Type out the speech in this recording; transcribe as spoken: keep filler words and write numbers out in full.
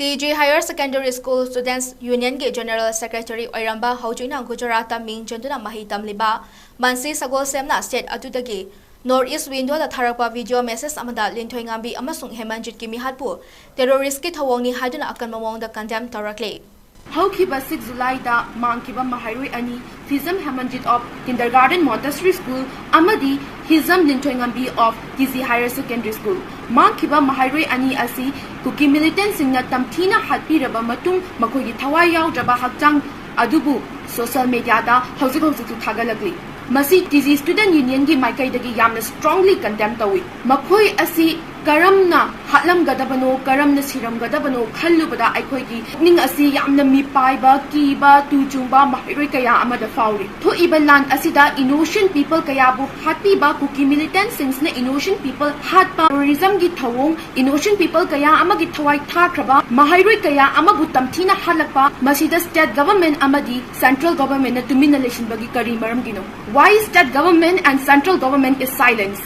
T G Higher Secondary School Students Unionꯒꯤ General Secretary ꯑꯣꯏꯔꯝꯕ, ꯍꯧꯖꯤꯛꯅ ꯒꯨꯖꯔꯥꯠꯇ ꯃꯤꯡ ꯆꯟꯗꯨꯅ ꯃꯍꯩ ꯇꯝꯂꯤꯕ ꯃꯟꯁꯤ ꯁꯒꯣꯜꯁꯦꯝꯅ state ꯑꯗꯨꯗꯒꯤ North East Windowꯗ ꯊꯥꯔꯛꯄ video message ꯑꯃꯗ ꯂꯤꯟꯊꯣꯏꯉꯥꯝꯕꯤ ꯑꯃꯁꯨꯡ ꯍꯦꯃꯟꯖꯤꯠꯀꯤ ꯃꯤꯍꯥꯠꯄꯨ terroristꯀꯤ ꯊꯧꯑꯣꯡꯅꯤ ꯍꯥꯏꯗꯨꯅ ꯑꯀꯟꯕ ꯃꯑꯣꯡꯗ condemn ꯇꯧꯔꯛꯂꯤ꯫ ꯍꯧꯈꯤꯕ six Julyꯗ ꯃꯥꯡꯈꯤꯕ ꯃꯍꯩꯔꯣꯏ ꯑꯅꯤ, ꯐꯤꯖꯝ ꯍꯦꯃꯟꯖꯤꯠ of Kindergarten Montessori School ꯑꯃꯗꯤ ꯍꯤꯖꯝ ꯂꯤꯟꯊꯣꯏꯉꯝꯕꯤ of T G Higher Secondary School, ꯃꯥꯡꯈꯤꯕ ꯃꯍꯩꯔꯣꯏ ꯑꯅꯤ ꯑꯁꯤ ꯀꯨꯀꯤ militantꯁꯤꯡꯅ ꯇꯝꯊꯤꯅ ꯍꯥꯠꯄꯤꯔꯕ ꯃꯇꯨꯡ ꯃꯈꯣꯏꯒꯤ ꯊꯋꯥꯏ ꯌꯥꯎꯗ꯭ꯔꯕ ꯍꯛꯆꯥꯡ ꯑꯗꯨꯕꯨ social mediaꯗ ꯍꯧꯖꯤꯛ ꯍꯧꯖꯤꯛꯁꯨ ꯊꯥꯒꯠꯂꯛꯂꯤ꯫ ꯃꯁꯤ T G Student Unionꯒꯤ ꯃꯥꯏꯀꯩꯗꯒꯤ ꯌꯥꯝꯅ strongly condemn ꯇꯧꯏ꯫ ꯃꯈꯣꯏ ꯑꯁꯤ ꯀꯔꯝꯅ ꯍꯥꯠꯂꯝꯒꯗꯕꯅꯣ, ꯀꯔꯝꯅ ꯁꯤꯔꯝꯒꯗꯕꯅꯣ ꯈꯜꯂꯨꯕꯗ ꯑꯩꯈꯣꯏꯒꯤ ꯄꯨꯛꯅꯤꯡ ꯑꯁꯤ ꯌꯥꯝꯅ ꯃꯤꯄꯥꯏꯕ, ꯀꯤꯕ, ꯇꯨ ꯆꯨꯡꯕ ꯃꯍꯩꯔꯣꯏ ꯀꯌꯥ ꯑꯃꯗ ꯐꯥꯎꯔꯤ꯫ ꯊꯣꯛꯏꯕ ꯂꯥꯟ ꯑꯁꯤꯗ innocent people ꯀꯌꯥꯕꯨ ꯍꯥꯠꯄꯤꯕ, ꯀꯨꯀꯤ militantꯁꯤꯡꯁꯤꯅ innocent people ꯍꯥꯠꯄ, terrorismꯒꯤ ꯊꯧꯑꯣꯡ, innocent people ꯀꯌꯥ ꯑꯃꯒꯤ ꯊꯋꯥꯏ ꯊꯥꯈ꯭ꯔꯕ, ꯃꯍꯩꯔꯣꯏ ꯀꯌꯥ ꯑꯃꯕꯨ ꯇꯝꯊꯤꯅ ꯍꯥꯠꯂꯛꯄ, ꯃꯁꯤꯗ state government ꯑꯃꯗꯤ central governmentꯅ ꯇꯨꯃꯤꯟꯅ ꯂꯩꯁꯤꯟꯕꯒꯤ ꯀꯔꯤ ꯃꯔꯝꯒꯤꯅꯣ? Why state government and central government is silence?